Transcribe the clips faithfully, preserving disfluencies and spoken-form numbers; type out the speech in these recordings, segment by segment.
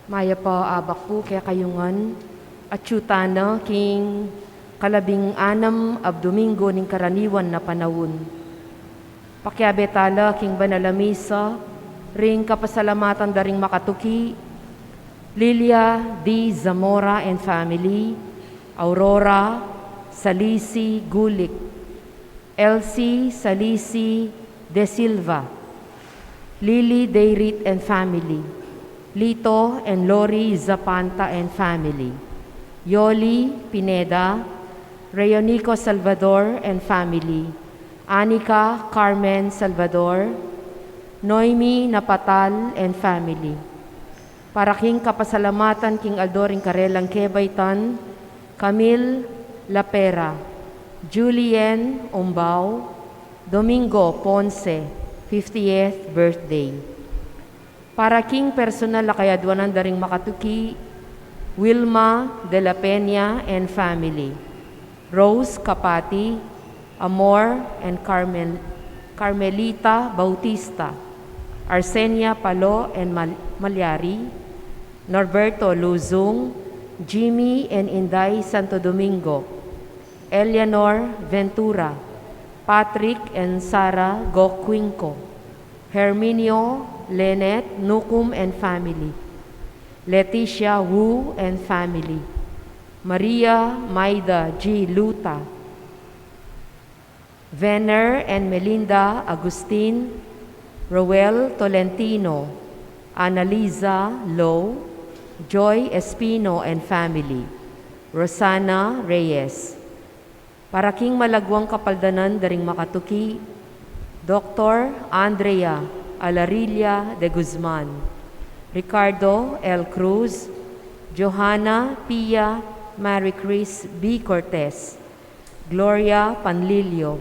Mayap a abak pu kekayu ngan, atyu tana king kalabing anam a Domingo ning karaniwan a panaun. Pakiabe tala king banal a misa, ring kapasalamatan da ring makatuki, Lilia D. Zamora and family, Aurora Salisi Gulik, Elsie Salisi De Silva, Lily Dayrit and family, Lito and Lori Zapanta and family, Yoli Pineda, Reonico Salvador and family, Anika Carmen Salvador, Noemi Napatal and family. Para king kapasalamatan king aldo ring karelang kebaitan, Camille Lapera, Julien Umbao, Domingo Ponce, fiftieth birthday. Para king personal a kayadwanan da ring makatuki, Wilma de la Peña and family, Rose Capati, Amor and Carmel, Carmelita Bautista, Arsenia Palo and Mal-, Malyari, Norberto Luzung, Jimmy and Inday Santo Domingo, Eleanor Ventura, Patrick and Sarah Gocuinco, Herminio Lenet Nucum and family, Leticia Wu and family, Maria Maida G. Luta, Venner and Melinda Agustin, Roel Tolentino, Annalisa Low, Joy Espino and family, Rosana Reyes. Para king malagwang kapaldanan da ring makatuki, Doktor Andrea Alarilla de Guzman, Ricardo L. Cruz, Johanna Pia Mary Chris B. Cortez, Gloria Panlilio,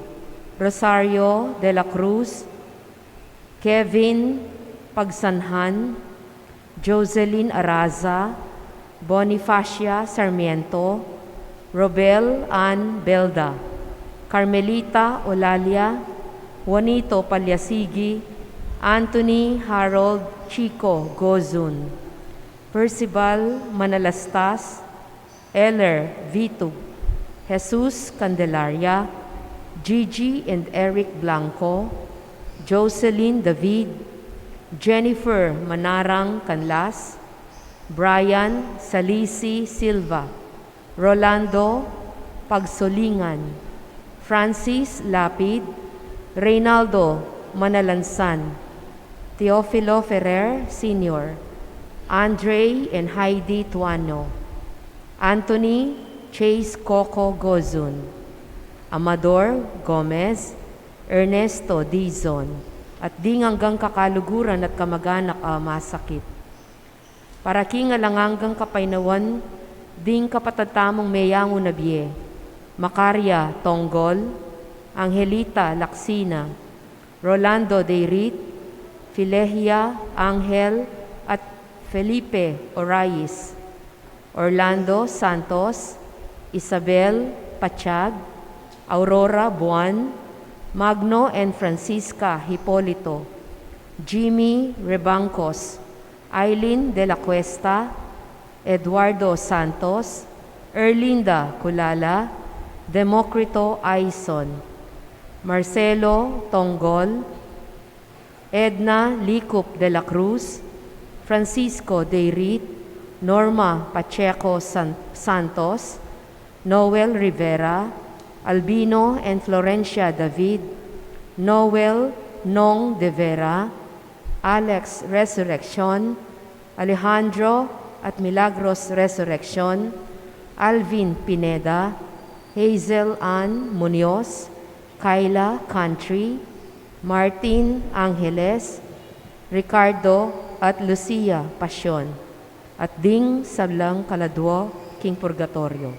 Rosario de la Cruz, Kevin Pagsanhan, Jocelyn Araza, Bonifacia Sarmiento, Robel Ann Belda, Carmelita Olalia, Juanito Palyasigi, Anthony Harold Chico Gozun, Percival Manalastas, Eller Vitug, Jesus Candelaria, Gigi and Eric Blanco, Jocelyn David, Jennifer Manarang Canlas, Brian Salisi Silva, Rolando Pagsolingan, Francis Lapid, Reynaldo Manalansan, Teofilo Ferrer Senior, Andre and Heidi Tuano, Anthony Chase Coco Gozun, Amador Gomez, Ernesto Dizon, at ding anggang kakaluguran at kamag-anak a masakit. Para king alang anggang kapaynawan ding kapatad tamung meyangu na bie, Macaria Tonggol, Angelita Lacsina, Rolando Deirit, Filehia Angel, at Felipe Orais, Orlando Santos, Isabel Pachag, Aurora Buan, Magno and Francisca Hipolito, Jimmy Rebancos, Aileen de la Cuesta, Eduardo Santos, Erlinda Culala, Democrito Aison, Marcelo Tonggol, Edna Licup de la Cruz, Francisco Deirit, Norma Pacheco San-, Santos, Noel Rivera, Albino and Florencia David, Noel Nong de Vera, Alex Resurreccion, Alejandro at Milagros Resurreccion, Alvin Pineda, Hazel Ann Munoz, Kyla Country, Martin Angeles, Ricardo at Lucia Pasion, at ding sablang kaladua king purgatorio.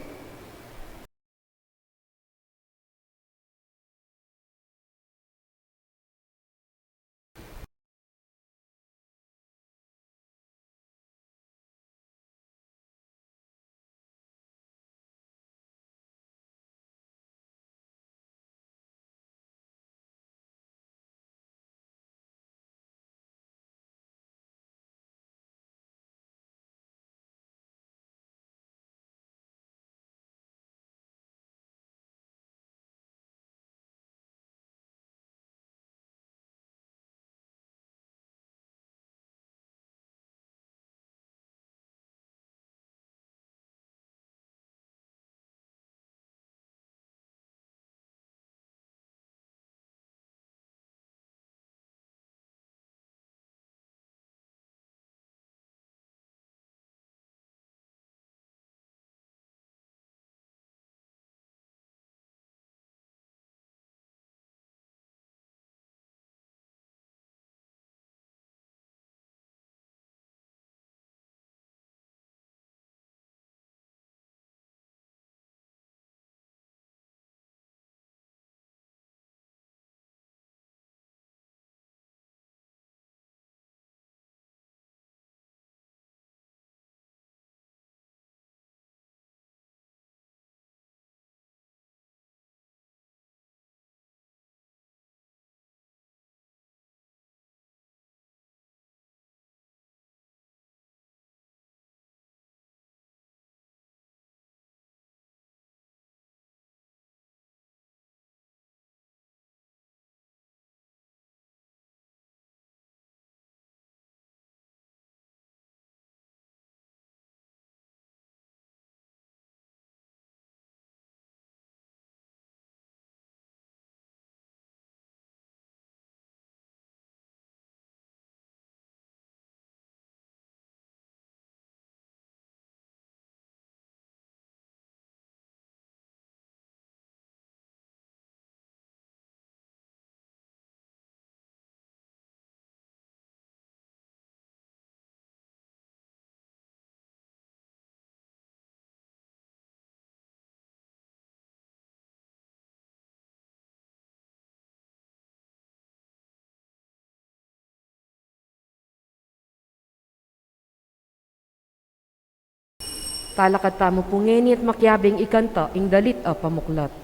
Talakad tamu pu ngeni at makiabing ikanta ing dalit a pamuklat.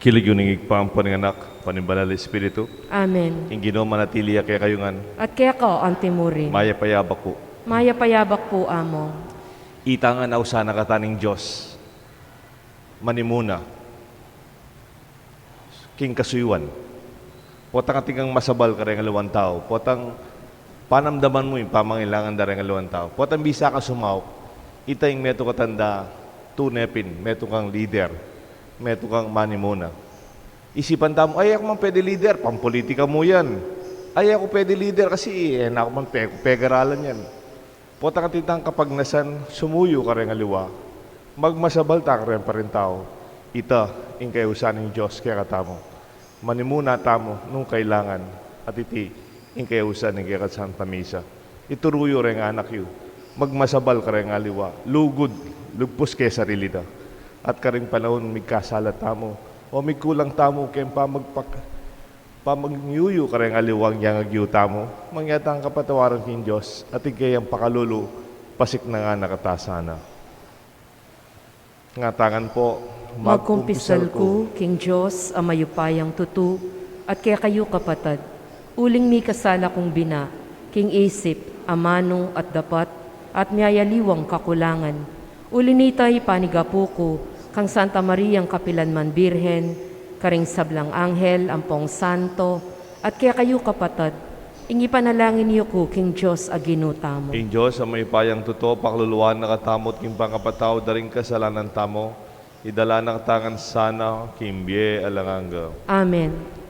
King lagyu ning Ibpa, ampo ning Anak, ampo ning Banal a Espiritu. Amen. Ing Ginu manatili ya kekayu ngan. At keka antimurin. Mayap a yabak pu. Mayap a yabak pu, Among. Itang ausan na kata ning Dios. Manimuna king kasuyuan. Potang atin kang masabal kareng aliwang tau, potang panamdaman mu ing pamangailangan da reng aliwang tau, potang bisa ka sumauk, ita ing metung kang tanda, tune pin, metung kang lider, metung kang manimuna. Isipan tamu, "Ay, aku man pwede lider, pampulitika mu yan. Ay, aku pwede lider kasi, e na ku man pe-, pegaralan yan." Potang atin tang kapagnasan, sumuyu kareng aliwa, magmasabal ta kareng parintau. Ita ing kayausan ning Dios kekatamu. Manimuna tamu nung kailangan, at iti ing kayausan ning kekatang Santa Misa. Ituru yu reng anak yu, magmasabal kareng aliwa, lugud, lugpus keng sarili da. At karing panaun migkasala tamu, o migkulang tamu keng pamagpak-, pamanyuyu kareng aliwang yangagyu tamu, mangyaring kapatawaran king Dios, at ing kayang pakalulu, pasiknangan na kata sana. Ngatangan pu, magkumpisal ku king Dios a mayupayang tutu, at kekayu kapatad, uling mikasala kung bina, king isip, amanu, at dapat, at miyayaliwang kakulangan. Uli na nita, ipanigapu ku kang Santa Mariang kapilanman Birhen, karing sablang anghel ampong santo, at kekayu kapatad, ing ipanalangin yu ku king Dios a Ginu tamu. Ing Dios a mayupayang tutu, pakaluluan na katamu at king pangapatawad da ring kasalanan tamu, idala na katamu ngan sana king bie alang angga. Amen.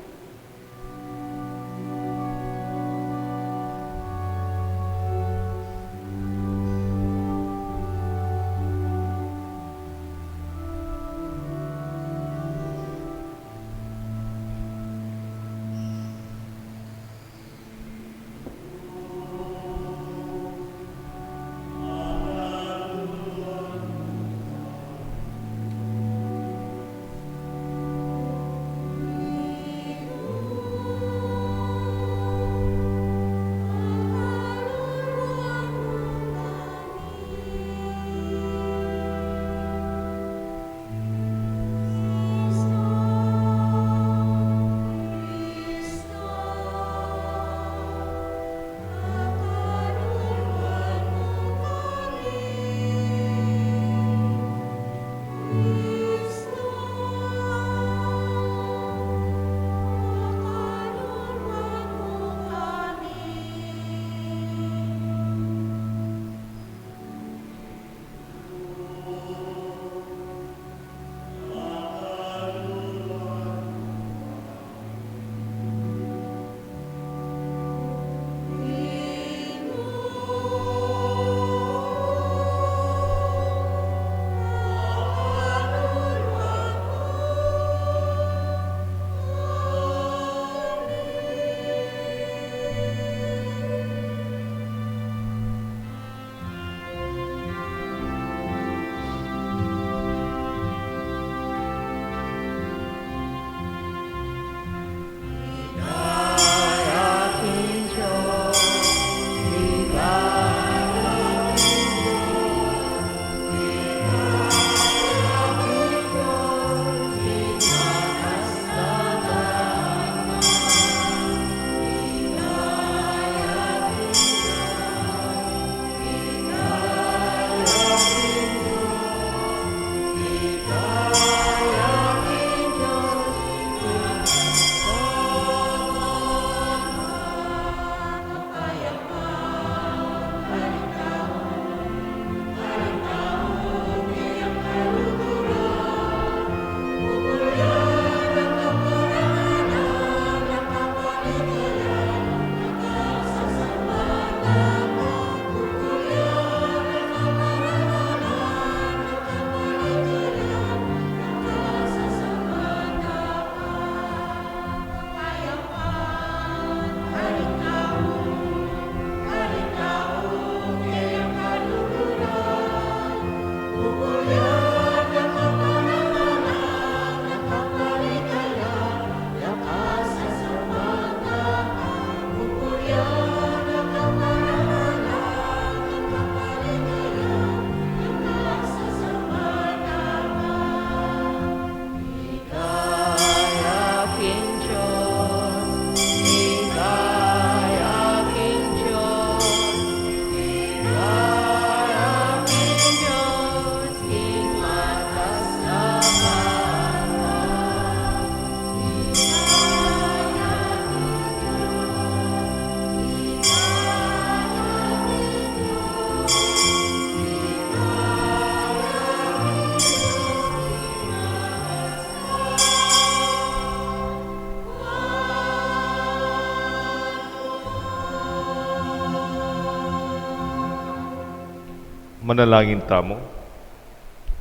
Manalangin tamu.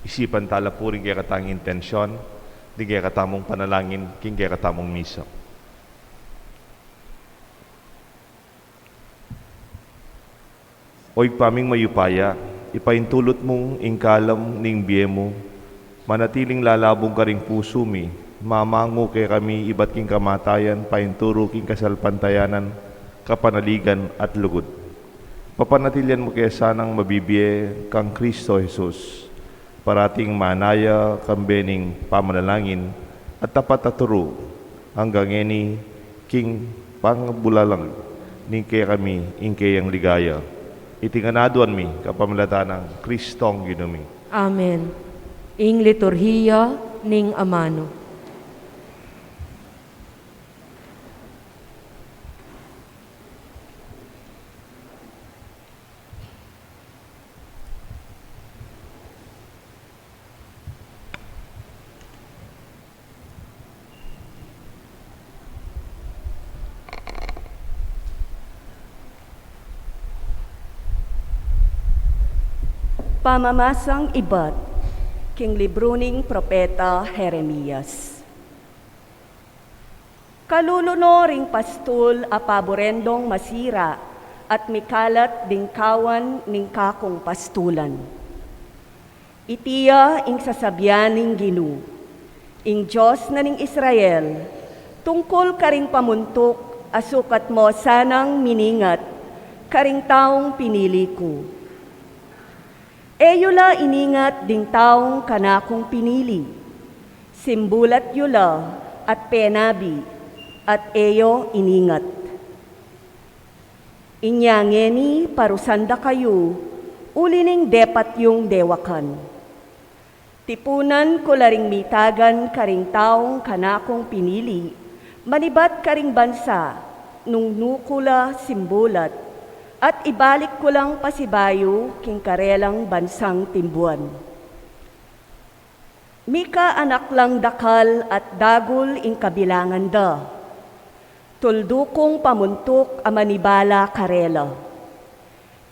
Isipan tala pu ring kekatamung intensyon, ding kekatamung panalangin, king kekatamung misa. O Ibpa ming mayupaya, ipaintulut mung ing kalam ning bie mu, manatiling lalabung karing pusu mi, mamangu kekami ibat king kamatayan, painturu king kasalpantayanan, kapanaligan at lugud. Papanatilian mu ke sanang mabibie kang Kristo Jesus, parating manaya kambe ning pamanalangin at tapat a turu, anggang ngeni king pangabulalang ning kekami ing keyang ligaya. Iti ngan aduan mi kapamilatan nang Kristong Ginu mi. Amen. Ing liturhiya ning amanu. Pamamasang ibat king libru ning propeta Jeremias. Kalulu no ring pastul a paburendong masira at mikalat ding kawan ning kakung pastulan. Iti ya ing sasabian ning Ginu, ing Dios na ning Israel, tungkul karing pamuntuk a sukat mo sanang miningat karing taung pinili ku. E yu la iningat ding taung kanakung pinili. Simbulat yu la at penabi, at e yo iningat. Inya ngeni parusan da kayu, uli ning depat yung dewakan. Tipunan ku la ring mitagan karing taung kanakung pinili, manibat karing bansa, nung nu ku la simbulat, at ibalik ku lang pasibayu king karelang bansang timbuan. Mikaanak lang dakal at dagul ing kabilangan da. Tuldu kung pamuntuk a manibala karela.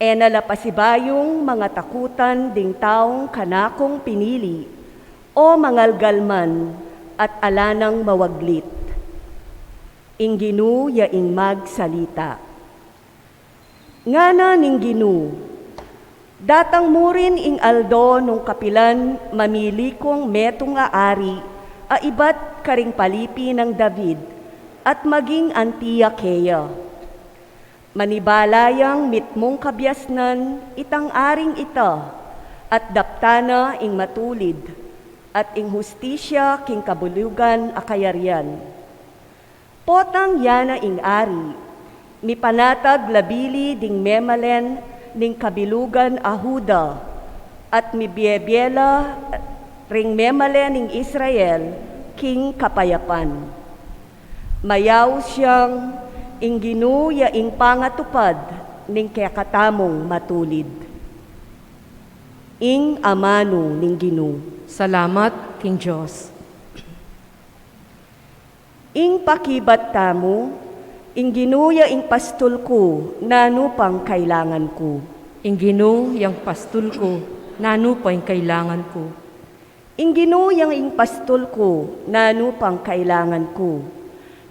E na la pasibayung mangatakutan ding taung kanakung pinili, o mangalgal man at ala nang mawaglit. Ing Ginu ya ing magsalita. Ngana ning Ginu, datang murin ing aldo nung kapilan mamili kung metung a ari a ibat karing palipi nang David at maging anti ya keya. Manibala yang mitmung kabiasnan itang aring ita, at daptan na ing matulid at ing hustisya king kabilugan a kayarian. Potang ya na ing ari, mipanatag labili ding memalen ning kabilugan a Juda, at mibiebie la ring memalen ning Israel king kapayapan. Mayaus yang ing Ginu ya ing pangatupad ning kekatamung matulid. Ing amanu ning Ginu. Salamat king Dios. Ing pakibat tamu, ing Ginu ya ing pastul ku, nanu pang kailangan ku. Ing Ginu yang pastul ku, nanu pa ing kailangan ku. Ing Ginu yang ing pastul ku, nanu pang kailangan ku.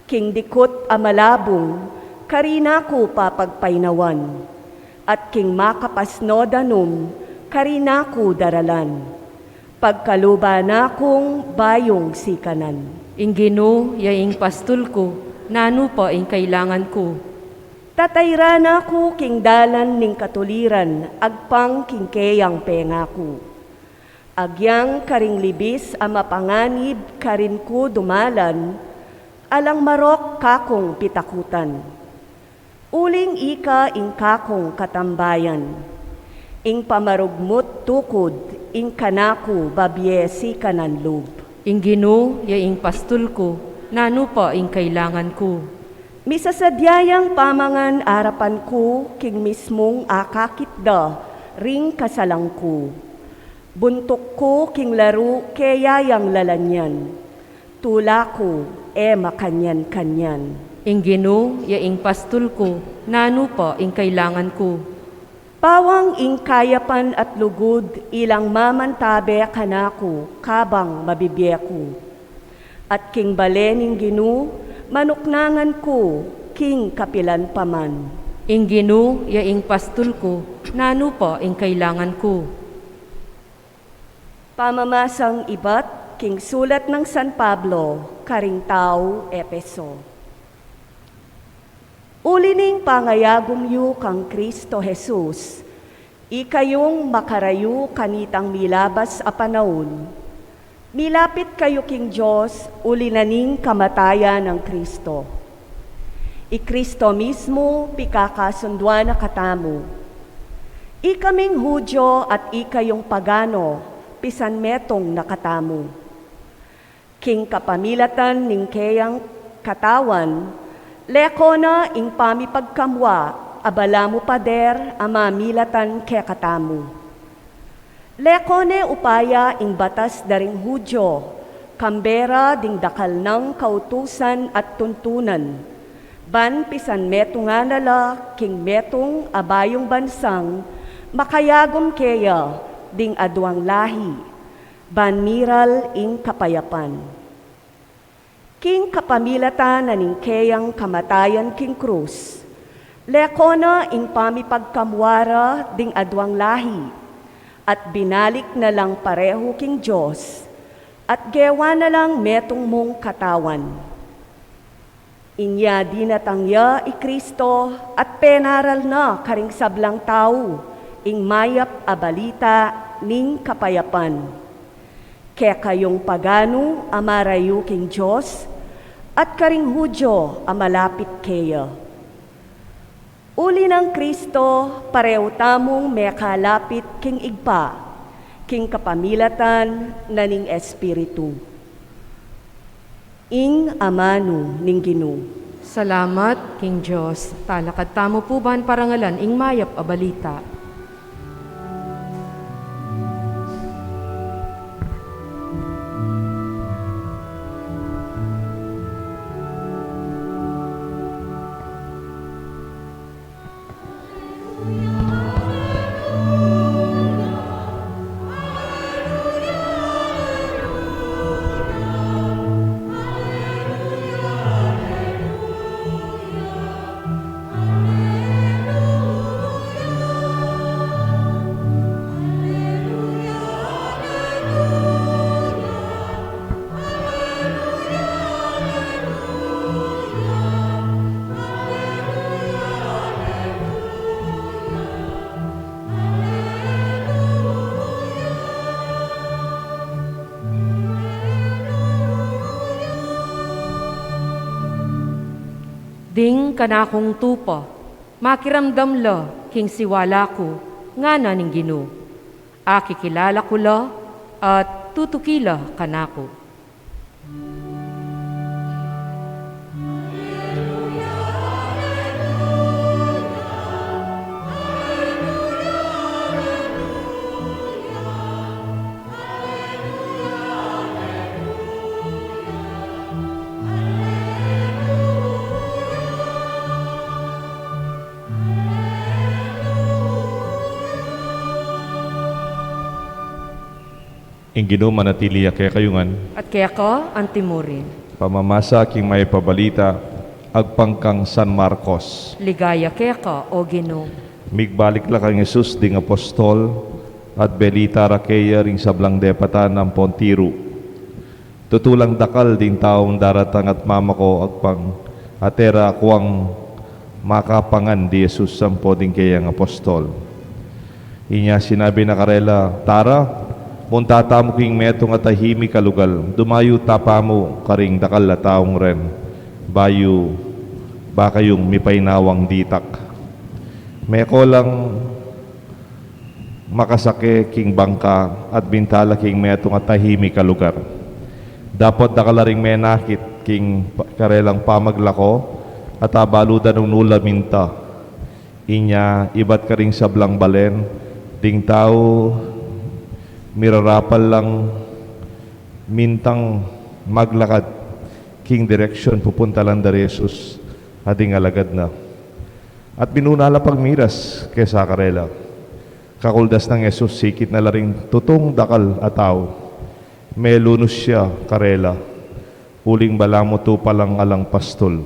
King dikut a malabung, karina ku papagpainawan. At king makapasno danum, karina ku daralan. Pagkaluban na kung bayung sikanan. Ing Ginu ya ing pastul ku, nanu pa ing kailangan ku. Tatairan na ku king dalan ning katuliran, agpang king keyang pengaku. Agyang karing libis a mapanganib karin ku dumalan, alang marok kakung pitakutan. Uling ika ing kakung katambayan, ing pamarugmut tukud, ing kanaku babie sikanan lub. Ing Ginu ya ing pastul ku, nanu pa ing kailangan ku. Misasadya yang pamangan arapan ku king mismung akakit da ring kasalang ku. Buntuk ku king laru keya yang lalanyan. Tula ku, e makanyan-kanyan. Ing Ginu ya ing pastul ku, nanu pa ing kailangan ku. Bawang ing kayapan at lugud ilang mamantabe kanaku kabang mabibie ku. At king bale ning Ginu, manuknangan ku king kapilan pa man. Ing Ginu ya ing pastul ku, nanu pa ing kailangan ku? Pamamasang ibat king sulat nang San Pablo karing tau Efeso. Uli ning pangayagum yu kang Kristo Jesus, ikayung makarayu kanitang milabas a panaun, milapit kayu king Dios uli na ning kamatayan nang Kristo. I Kristo mismu pikakasunduan na katamu. Ikaming Judio at ikayung pagano, pisanmetung na katamu. King kapamilatan ning keyang katawan, leko na ing pamipagkamua a balamu pader a mamilatan kekatamu. Leko ne upaya ing batas da ring Judio, kambe ra ding dakal nang kautusan at tuntunan, ban pisanmetungan na la king metung a bayung bansang makayagum keya ding aduang lahi, ban miral ing kapayapan. King kapamilatan na ning keyang kamatayan king krus, leko na ing pamipagkamua ra ding aduang lahi, at binalik na lang parehu king Dios, at gewa na lang metung mung katawan. Inya dinatang ya i Kristo at penaral na karing sablang tau ing mayap a balita ning kapayapan. Kekayung paganu a marayu king Dios, at karing Judio a malapit keya. Uli nang Kristo, parehu tamung mekalapit king Ibpa, king kapamilatan na ning Espiritu. Ing amanu ning Ginu. Salamat king Dios. Talakad tamu pu ban parangalan ing mayap a balita. Ding kanakung tupa, makiramdam la king siwala ku, ngana ning Ginu. Akikilala ku la at tutuki la kanaku. Ing Ginu manatili ya kekayu ngan. At keka antimurin. Pamamasa king mayap a balita agpang kang San Marcos. Ligaya keka, O Ginu. Migbalik la kang Jesus ding apostol, at belita ra keya ring sablang depatan ampon tiru. Tutu lang dakal ding taung daratang at mamako agpang, at e ra akuang makapangan di Jesus ampo ding keyang apostol. Inya sinabi na karela, "Tara, munta tamu king metung a tahimik a lugal, dumayu ta pamu karing dakal a taung ren, bayu ba kayung mipainawang ditak." Meko lang makasake king bangka at bintala king metung a tahimik a lugar. Dapot dakal la ring menakit king pa-, karelang pamaglako, at abalu da nung nu la minta. Inya ibat karing sablang balen, ding tau mirarapal lang mintang maglakad king direksyon pupunta lan da ri Jesus at ding alagad na. At minuna la pagmiras kesa karela. Kakuldas nang Jesus, sikit na la ring tutung dakal a tau, melunus ya karela, uling balamu tupa lang alang pastul.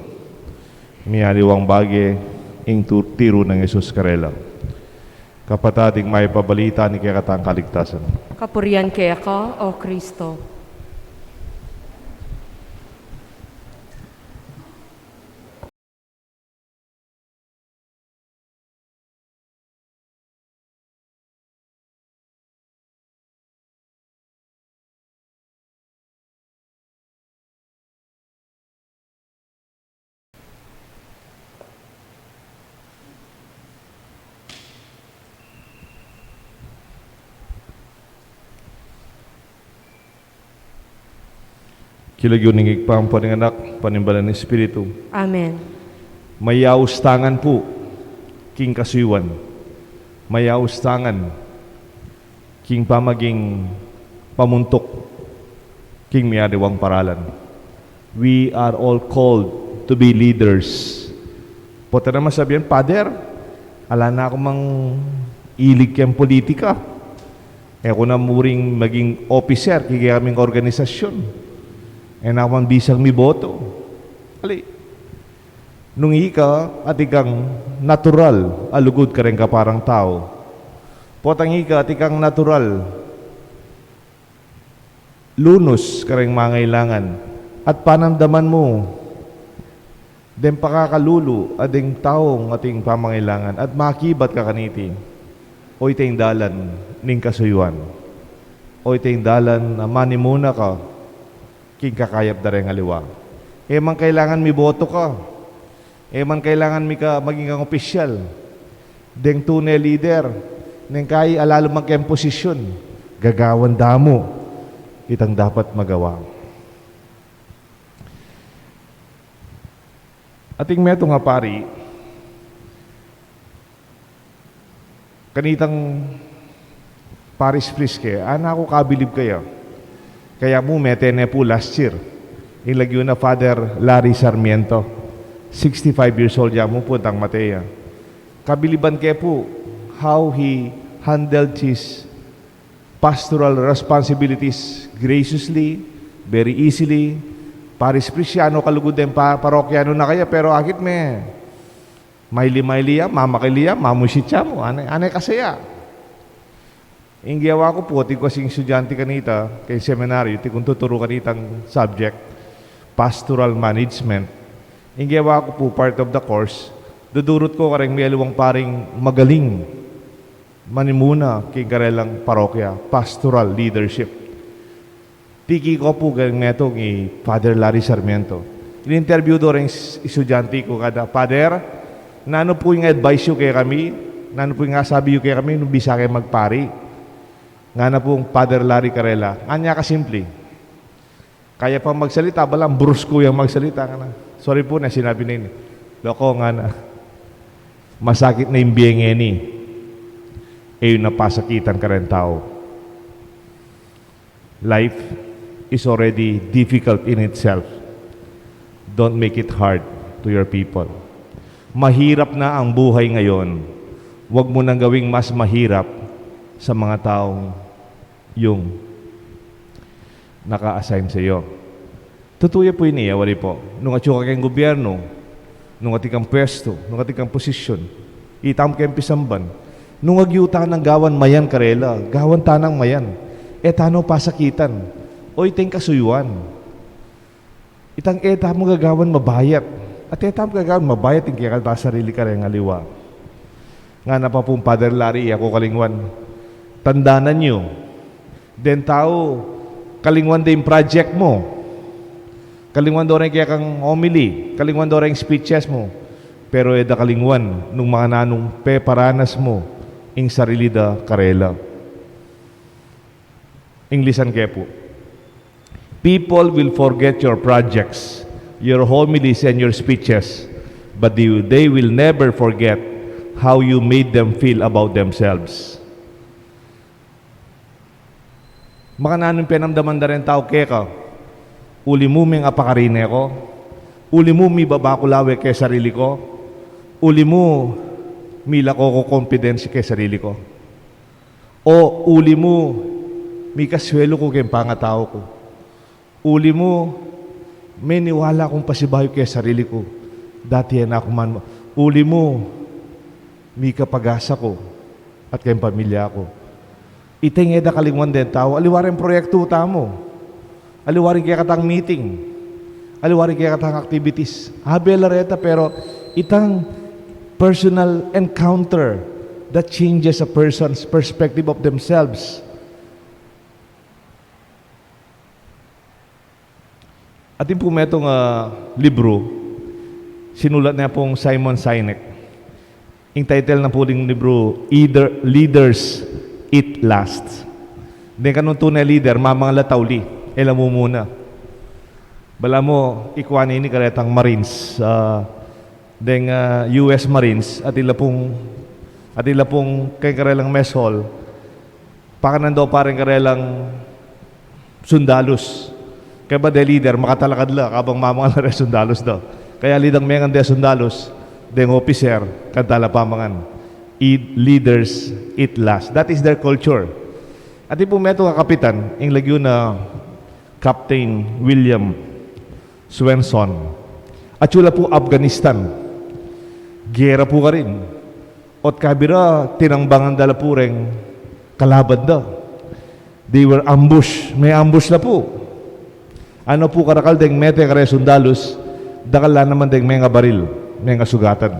Miyaliwang bage ing tu-, tiru nang Jesus karela. Kapatad, ing mayap a balita ning kekatang kaligtasan. Kapurian keka, O Kristo. King lagyu ning Ibpa, ampo ning Anak, ampo ning Banal a Espiritu. Amen. Mayaus tangan pu king kasuyuan. Mayaus tangan king pamaging pamuntuk king miyaliwang paralan. We are all called to be leaders. Pota na masabian, "Father, ala na ku mang ilig keng politika. E ku na muring maging officer king kekaming organisasyun. E na ku mang bisang miboto." Ali, nung ika atin kang natural a lugud kareng kaparang tau, potang ika atin kang natural lunus kareng mangailangan, at panamdaman mu deng pakakalulu a deng taung ating pamangailangan, at makibat ka kaniti, o ita ing dalan ning kasuyuan, o ita ing dalan a manimuna ka king kakayap da reng aliwa. E man kailangan miboto ka. E man kailangan mika maging kang opisyal. Deng tune lider, neng kai ala lu man keng posisyun, gagawan da mu itang dapat magawa. Ating metung a pari, kanitang parish priest ke, ana ku kabilib kaya. Kaya mu mete ne pu last year. Ing lagyu na Father Larry Sarmiento, sixty-five years old ya mu pu nung matey ya. Kabiliban ke pu how he handled his pastoral responsibilities graciously, very easily. Parish priest ya, ano, kalugud deng pa-, parokya no na kaya, pero akit me maili-maili ya, mamakili ya, mamusit ya mu, ane, ane kasaya. Ing gewa ku pu, atin ku kasing estudyante kanita keng seminaryo, atin kung tuturu kanitang subject, pastoral management. Ing gewa ku pu, part of the course, dudurut ku kareng miyaliwang paring magaling manimuna king karelang parokya, pastoral leadership. Tiki ku pu keng metung i Father Larry Sarmiento. In-interview do reng s-, estudyante ku, kata, "Father, nanu pu ing advice yu kekami? Nanu pu ing asabi yu kekami nung bisa keng magpari?" Ngana pung Father Larry karela, ngana, kasimple. Kaya pang magsalita, balang brusku yang magsalita, ngana. "Sorry pu," na sinabi na ini. "Loko," ngana. "Masakit na ing bie ngeni. E yu na pasakitan kareng tau. Life is already difficult in itself. Don't make it hard to your people. Mahirap na ang buhay ngayon. Wag mo nang gawing mas mahirap sa mga taong yung naka-assign sa'yo." Tutu ya pu ini, e wari pu. Nung atyu ka keng gubyernu, nung atin kang pwestu, nung atin kang posisyun, ita mu keng pisamban. Nung agyu ta nang gawan mayan karela, gawan ta nang mayan. E ta no pasakitan. O ita ing kasuyuan. Itang e ta mu gagawan mabayat. At e ta mu gagawan mabayat ing kekatang sarili kareng aliwa. Ngana pa pung Father Larry, e ku kalingwan, tandanan yu, deng tau, kalingwan da ing project mu. Kalingwan da reng kekang homily. Kalingwan da reng speeches mu. Pero e da kalingwan nung makananung peparanas mu ing sarili da karela. Ing lisan ke pu. People will forget your projects, your homilies, and your speeches, but they, they will never forget how you made them feel about themselves. Makananu ing penamdaman da reng tau keka? Uli mu meng apakarine ku, uli mu mibaba ku la we ke sarili ku, uli mu milako kung confidence ke sarili ku. O uli mu, mikaswelu ku keng pangatau ku. Uli mu, meniwala kung pasibayu keng sarili ku. Dati e na ku man. Uli mu, mikapag-asa ku at keng pamilya ku. Ita ing e da kalingwan deng tau, aliwa reng proyektu tamu. Aliwa ring kekatang meeting. Aliwa ring kekatang activities. Abe la reta, pero itang personal encounter that changes a person's perspective of themselves. Atin pu metung, ah, libru, sinulat ne pung Simon Sinek. Ing title na pu ning libru, Either Leaders Eat Last. Deng kanung tune leader, mamangan la tauli, e la mumuna. Balamu, ikwa ne ini karetang Marines, ah, deng, ah, U S Marines, atin la pung, atin la pung keng karelang mess hall, pakanan da pa reng karelang sundalus. Kaybat deng leader, makatalakad la, kabang mamangan la reng sundalus da. Kaya lidang mengan deng sundalus, deng officer, kanita la pamangan. Eat, leaders eat last. That is their culture. Atin pu metung a kapitan, ing lagyu na Captain William Swenson. Atyu la pu Afghanistan. Gera pu karin. Ot kabira, tinambangan da la pu reng kalaban da. They were ambush. Me-ambush la pu. Anu pu karakal deng mete kareng sundalus, dakal la naman deng menga baril, menga sugatan.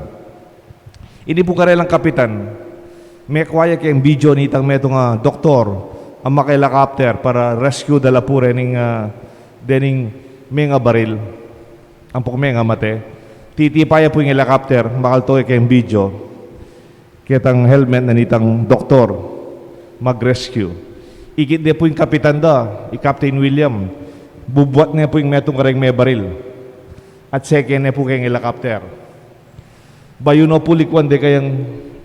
Ini pu karelang kapitan, mekwa ya keng video nitang metung a doktor, a maka-helicopter para rescue da la pu rening, ah, dening menga baril. Ampong menga mate. Titipa ya pu ing helicopter, makaltoi keng video. Ketang helmet na nitang doktor, mag-rescue. Ikit de pu ing kapitan da, i Captain William. Bubuat ne pu ing metung kareng mebaril. At seke ne pu keng helicopter. Bayu no pu likwan deng kayang,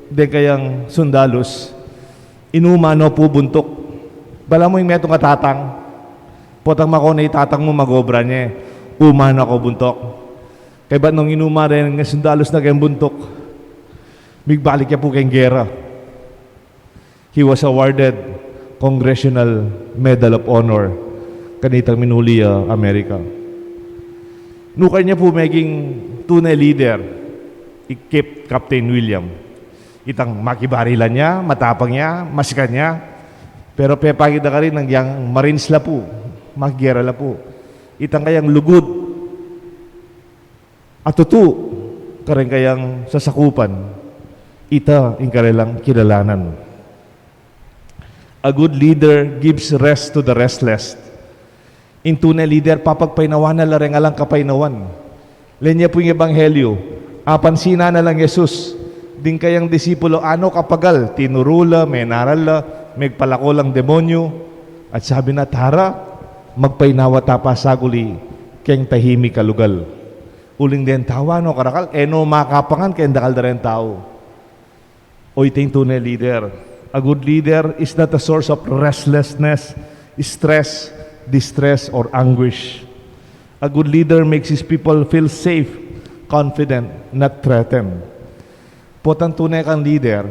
deng kayang sundalus. Inuma no pu buntuk. Balamu ing metung a tatang. Potang mako ne i tatang mu, mag-obra ne. Uma no keng buntuk. Kaybat nung inuma deng sundalus na keng buntuk, migbalik ya pu keng gera. He was awarded Congressional Medal of Honor kanitang minuli ya Amerika. Nukay ne pu meging tune leader i Cap-, Captain William. Itang makibarilan ya, matapang ya, masikan ya. Pero pepakit da karin nung yang Marines la pu, makigera la pu. Itang kayang lugud a tutu kareng kayang sasakupan, ita ing karelang kilalanan. A good leader gives rest to the restless. Ing tune leader, papagpainawan na la reng alang kapainawan. Lenya pu ing ebanghelyu, apansinan na lang Jesus ding kayang disipulo, ano kapagal tinuru la, menaral la, megpalako lang demonyu, at sabi na, "Tara, magpainawa ta pa saguli keng tahimik a lugal." Uling deng tau, ano karakal, e no makapangan keng dakal da reng tau. O ita ing tune leader. A good leader is not a source of restlessness, stress, distress, or anguish. A good leader makes his people feel safe, confident, not threatened. Potang tune kang leader,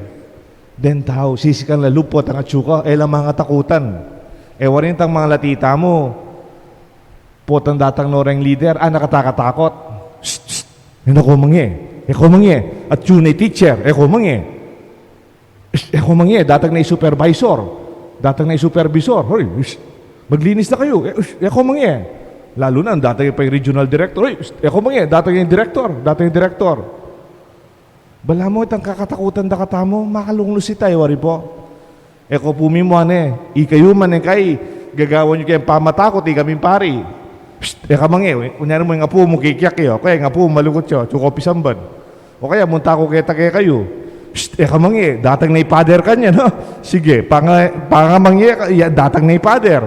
deng tau, sisikan la lub potang atyu ka, e la mangatakutan. E waring tang mangalati tamu, potang datang no reng leader, a, nakatakatakot. Shh, shh. E na ko mangge. E ko mangge. Atyu ne i teacher. E ko mangge. Shh, e ko mangge. Datang ne i supervisor. Datang ne i supervisor. Hoy, shh. Maglinis na kayu. E, shh, e ko mangge. Lalu na, datang pa ing regional director. Hoy, shh, e ko mangge. Datang ne i director. Datang ne i director. Balamu itang kakatakutan da katamu, makalunglu sita, e wari pu. E ko pu mimua ne, ikayu man ing kai, gagawan yu keng pamatakut, ikaming pari. Psst, e ka mangge, kunyari mu ing apu mu kikiak ya, o kaya ing apu mu malukut ya, atyu ko pisamban. O kaya munta ku keta kekayu. Psst, e ka mangge, datang ne i pader kanyan, no? Sige, panga-, pangamangge ka, ya, datang ne i pader.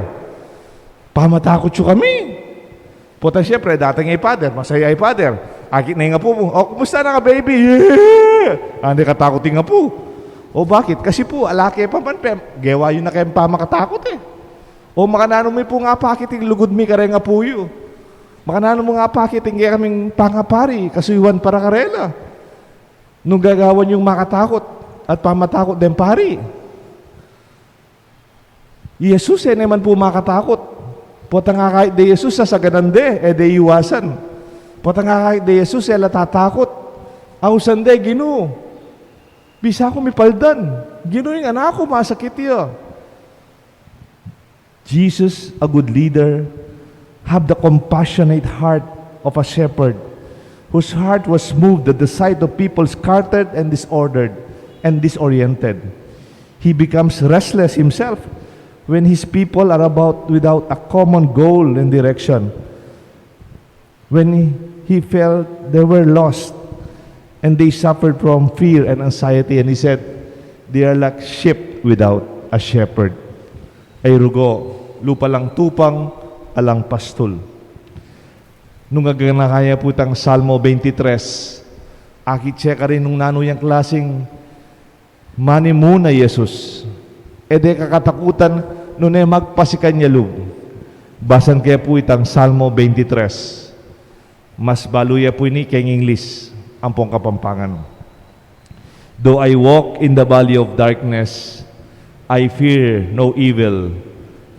Pamatakut yu kami. Potang siyempre, datang ya i pader, masaya i pader. Akit ne ing apu mu, "O, kumusta na ka, baby?" "Yeah!" Andi katakut ing apu. O bakit? Kasi pu, ala ke pa man, pe, gewa yu na keng pamakatakut e. O makananu mi pu ing apakit ing lugud mi kareng apu yu? Makananu mu ing apakit ing kekaming pangapari, kasuyuan para karela? Nung gagawan yung makatakut at pamatakut deng pari. I Jesus, e ne man pu makatakut. Potang akakit de i Jesus, sasaganan de, e de iwasan. Potang akakit de i Jesus, e la tatakut. Ausan de, Ginu, bisa ku mipaldan. Ginu, ing anak ku masakit ya. Jesus, a good leader, have the compassionate heart of a shepherd, whose heart was moved at the sight of people scattered and disordered and disoriented. He becomes restless himself when his people are about without a common goal and direction. When he felt they were lost and they suffered from fear and anxiety, and he said, "They are like sheep without a shepherd." Ay rugo, lupa lang tupang, alang pastul. Nung aganaka ya pu itang Salmo twenty-three, akit ye karin nung nanu yang klasing manimuna i Jesus. E de kakatakutan nune magpasikan ya lub. Basan ke pu itang Salmo twenty-three. Mas balu ye pu ini keng English ampong Kapampangan. "Though I walk in the valley of darkness, I fear no evil,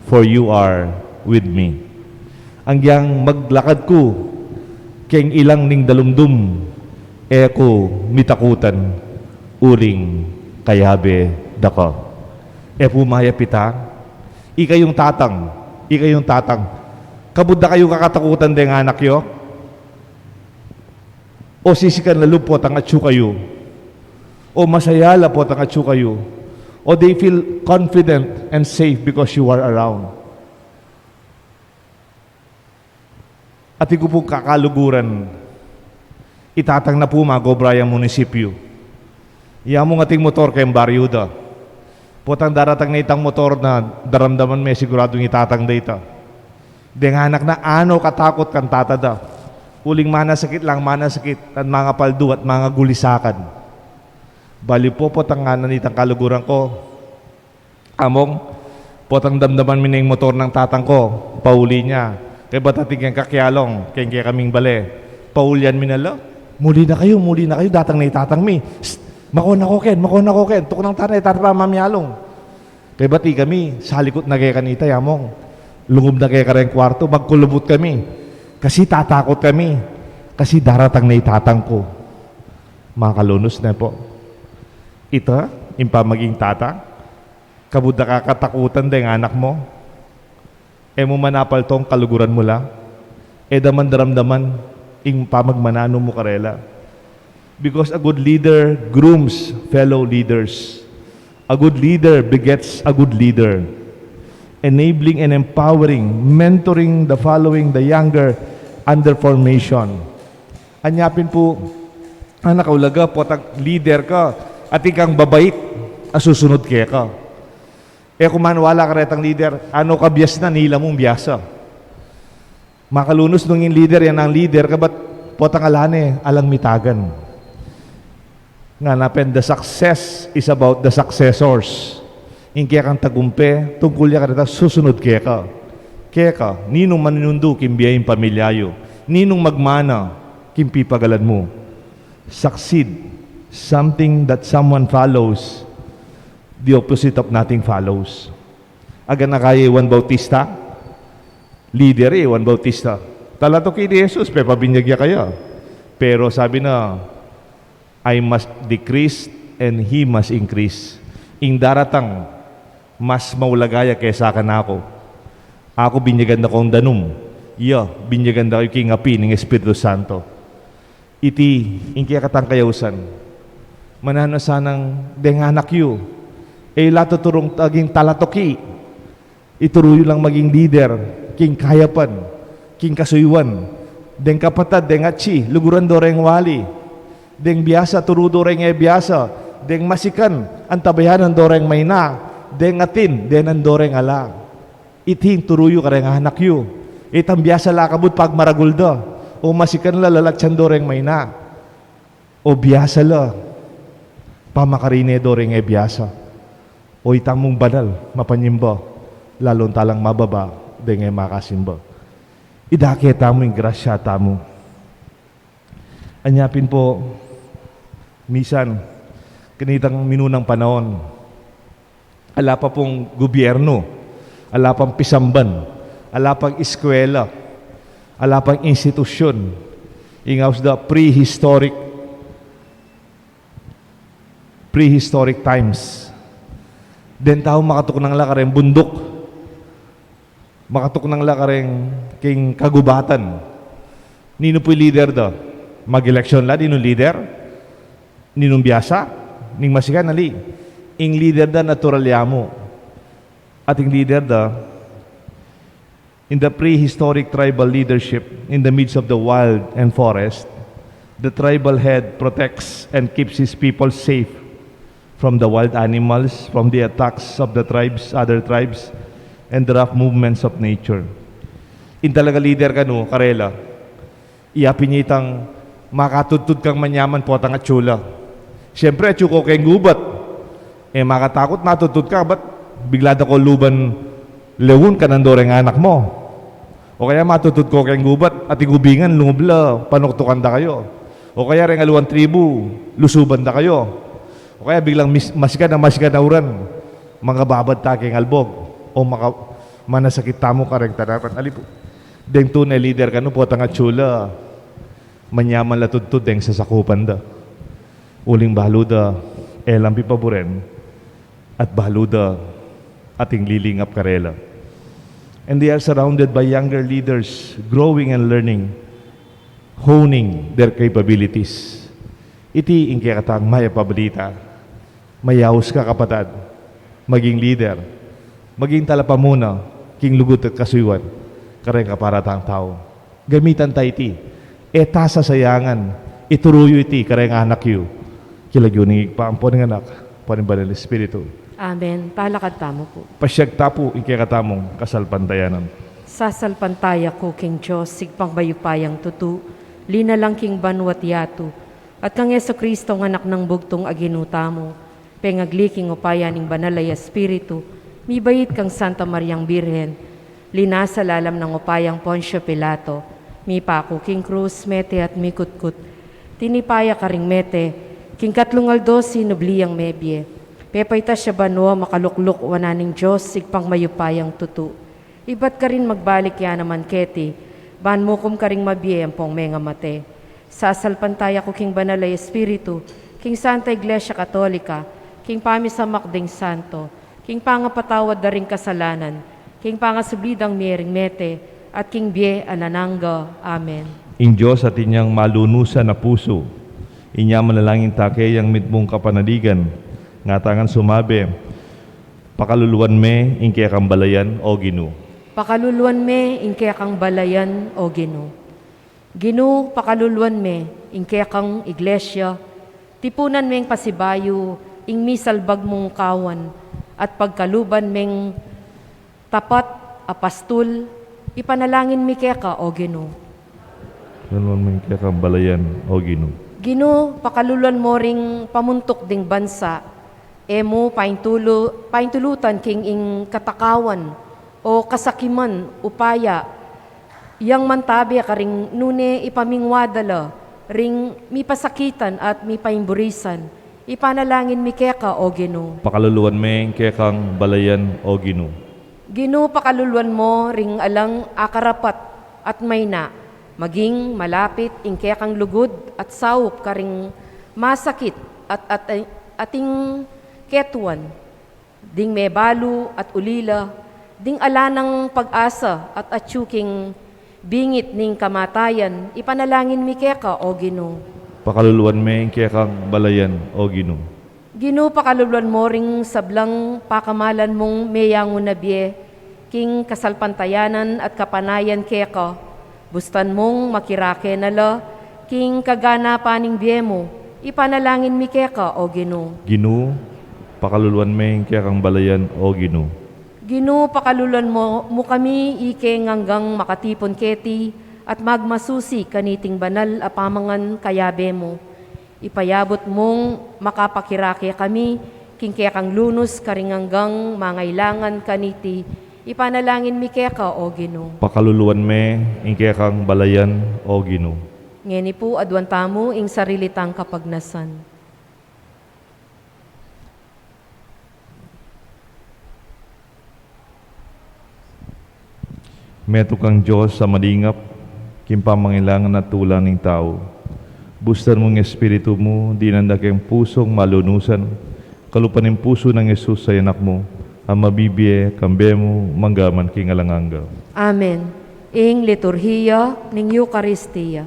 for you are with me." Anggiyang maglakad ku keng ilang ning dalumdum, e ku mitakutan, uling kayabe da ka. E pu mayap ita? Ikayung tatang, ikayung tatang, kabud da kayu kakatakutan deng anak yu? O sisikan la lub potang atyu kayu? O masaya la potang atyu kayu? O they feel confident and safe because you are around? Atin ku pung kakaluguran, i tatang na pu magobra yang munisipyu. Yamu, ating motor keng baryu da. Potang daratang na itang motor na daramdaman me siguradung i tatang da ita. Deng anak na, ano katakut kang tata da. Uling manasakit lang manasakit at mangapaldu at mangagulisakan. Bali pu, potang ngana nitang kaluguran ku, "Among, potang damdaman mi ne ing motor nang tatang ku, pauli na. Kaybat atin keng kakialong keng kekaming bale. Paulian mi na la." "Muli na kayu, muli na kayu, datang na i tatang mi. Psst, makona ko ken, makona ko ken. Tuknang tana, e tana pa mamialung." Kaybat ikami, salikut na keka nita, "Among, lungub na keka reng kuartu, magkulubut kami. Kasi tatakut kami. Kasi daratang na i tatang ku." Makalunus ne pu. Ita ing pamaging tata? Kabud da kakatakutan deng anak mu? E mu man apaltong kaluguran mu la? E da man daramdaman ing pamagmananu mu karela? Because a good leader grooms fellow leaders. A good leader begets a good leader. Enabling and empowering, mentoring the following, the younger, under formation. Anya pin pu, anak, ulaga, potang leader ka, atin kang babait a susunud keka. E ku maniwala karetang leader, ano ka bias na, nila mung biasa. Makalunus nung ing leader, ya nang leader, kaybat potang ala ne, alang mitagan. Ngana pin, the success is about the successors. Ing kekang tagumpe, tungkul ya karetang susunud keka. Keka, ninung maninundu king bie ning pamilya yu? Ninung magmana king pipagalan mu? Succeed, something that someone follows, the opposite of nothing follows. Aganaka ya i Juan Bautista, leader ya i Juan Bautista. Talatuki ne i Jesus, pepabinyag ya kaya. Pero sabi na, "I must decrease and he must increase." Ing daratang, mas maulaga ya kesa kanaku. Aku binyagan da kong danum, ya, binyagan da kayu king api ning Espiritu Santo. Iti ing kekatang kayausan. Mananu sanang deng anak yu, e yu la tuturung maging talatuki. Ituru yu lang maging leader king kayapan, king kasuyuan. Deng kapatad, deng atsi, luguran do reng wali. Deng biasa, turu do reng e biasa. Deng masikan, antabayanan do reng maina. Deng atin, denan do reng ala. Iti ing turu yu kareng anak yu. Itang biasa la kabud pagmaragul da, o masikan la, lalatsan do reng maina. O biasa la, pamakarine do reng e biasa. O ita mung banal, mapanyimba, lalung talang mababa deng e makasimba. Idake tamu ing grasya tamu. Anya pin pu, misan, kanitang minunang panaun, ala pa pung gubyernu, Ala pang pisamban, ala pang eskwela, ala pang institusyun. Ing aus da prehistoric, prehistoric times. Deng tau makatuknang la kareng bunduk, makatuknang la kareng king kagubatan. Ninu pu ing leader da? Mag-eleksyon la, ninung leader? Ninung biasa? Ning masikan, ali. Ing leader da natural ya mu. At ing leader da, in the prehistoric tribal leadership, in the midst of the wild and forest, the tribal head protects and keeps his people safe from the wild animals, from the attacks of the tribes, other tribes, and the rough movements of nature. Ing talaga leader kanu, karela, iya pin itang makatudtud kang manyaman potang atsu la. Siyempre, atsu ko keng gubat. E, makatakut, matudtud ka, bat bigla da ko luban leon, kanando reng anak mu. O kaya matudtud ko keng gubat, at ing ubingan, lungub la, panuktukan da kayu. O kaya reng aliwang tribu, lusuban da kayu. O kaya biglang mis-, masikan a masikan a uran, mangababad ta keng albog. O maka-, manasakit tamu kareng tanapan. Ali pu. Deng tune leader kanu, potang atsu la, manyaman la tudtud deng sasakupan da. Uling balu da, e lang pipaburen, at balu da ating lilingap karela. And they are surrounded by younger leaders, growing and learning, honing their capabilities. Iti ing kekatang mayap a balita. Mayaus ka, kapatad, maging leader, maging talapamuna king lugud at kasuyuan kareng kaparatang tau. Gamitan ta iti, e ta sasayangan, ituru yu iti kareng anak yu. King lagyu ning Ibpa, ampo ning Anak, ampo ning Banal Espiritu. Amen. Talakad tamu pu. Pasyag ta pu ing kekatamung kasalpantayanan. Sasalpantaya ku king Dios, Ibpang mayupayang tutu, linalang king banua't yatu, at kang Jesucristo, Anak nang bugtung a Ginu tamu, pengagli king upaya ning Banal a Espiritu, mibait kang Santa Mariang Birhen, linasa lalam nang upayang Poncio Pilato, mipaku king krus, mete at mikutkut. Tinipa ya karing mete, king katlung aldo sinubli yang mebie. Pepaitas ya banua, makalukluk wanan ning Dios, Ibpang mayupayang tutu. Ibat karin magbalik ya naman keti, ban mukum karing mabie ampong mengamate. Sasalpantaya ku king Banal a Espiritu, king Santa Iglesia Katolika, king pamisamak ding santo, king pangapatawad da ring kasalanan, king pangasubli dang mie ring mete, at king bie alang angga. Amen. Ing Dios atin yang malunusan a pusu, inya manalangin ta keyang mitmung kapanaligan, ngatanan sumabi, Pakaluluan me ing kekang balayan, O Ginu. Pakaluluan me ing kekang balayan, O Ginu. Ginu, pakaluluan me ing kekang Iglesia, tipunan meng pasibayu ing misalbag mung kawan, at pagkaluban meng tapat a pastul, ipanalangin mi keka, O Ginu. Pakaluluan me ing kekang balayan, O Ginu. Ginu, pakaluluan mo ring pamuntuk ding bansa, e mu paintulu-, paintulutan king ing katakawan o kasakiman upaya, yang mantabe karing nune ipamingwa da la ring mipasakitan at mipaimburisan, ipanalangin mi keka, O Ginu. Pakaluluan me ing kekang balayan, O Ginu. Ginu, pakaluluan mo ring alang akarapat at mayna, maging malapit ing kekang lugud at saup karing masakit at, at, ating ketuan. Ding mebalu at ulila, ding ala nang pag-asa at atyu king bingit ning kamatayan, ipanalangin mi keka, O Ginu. Pakaluluan me ing kekang balayan, O Ginu. Ginu, pakaluluan mo ring sablang pakamalan mung meyangu na bie, king kasalpantayanan at kapanayan keka, bustan mung makirake na la king kaganapan ning bie mu, ipanalangin mi keka, O Ginu. Ginu, pakaluluan me ing kekang balayan, O Ginu. Ginu, pakaluluan mo, mu kami ikeng anggang makatipun keti at magmasusi kaniting banal a pamangan kayabe mu. Ipayabut mung makapakirake kami king kekang lunus karing anggang mangailangan kaniti, ipanalangin mi keka, O Ginu. Pakaluluan me ing kekang balayan, O Ginu. Ngeni pu, aduan tamu ing sarili tang kapagnasan. Metung kang Dios a malingap king pamangailangan at tula ning tau. Bustan mu ing Espiritu mu, dinan da keng pusung malunusan, kalupa ning pusu nang Jesus a Anak mu, a mabibie kambe mu mangga man king alang angga. Amen. Ing Liturhiya ning Eukaristia.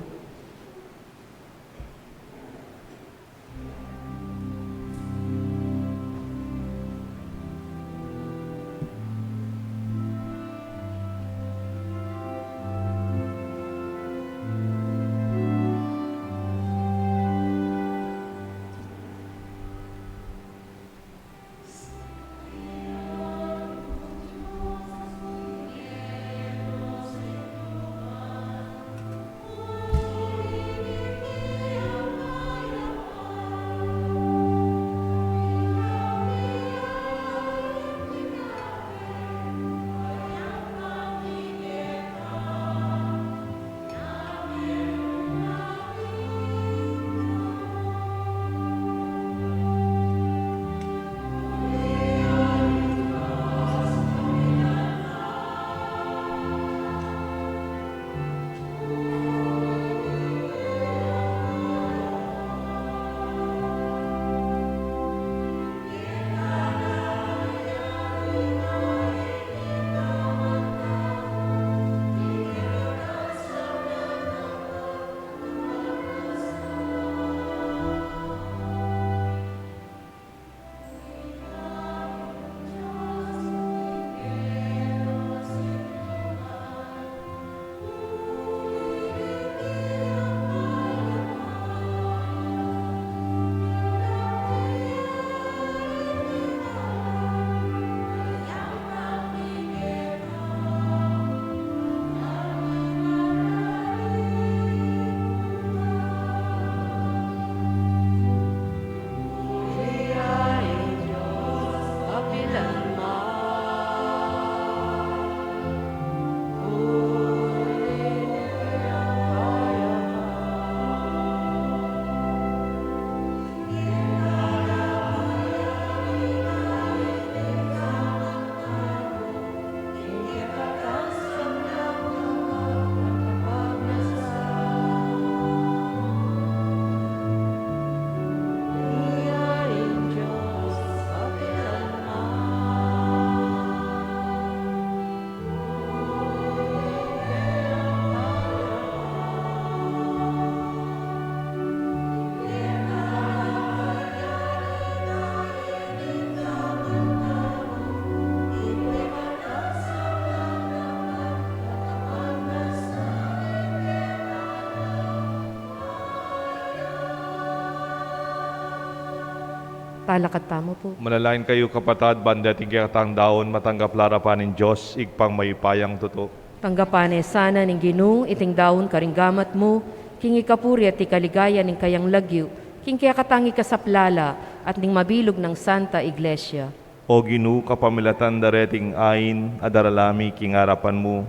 Talakad tamu pu. Manalangin kayu, kapatad, ban deting kekatang daun matanggap la arapan ning Dios, Ibpang mayupayang tutu. Tanggapan ne sana ning Ginu iting daun karing gamat mu, king ikapuri at ikaligayan ning kayang lagyu, king kekatang ikasaplala at ning mabilug nang Santa Iglesia. O Ginu, kapamilatan da reting ain a daralan mi king arapan mu,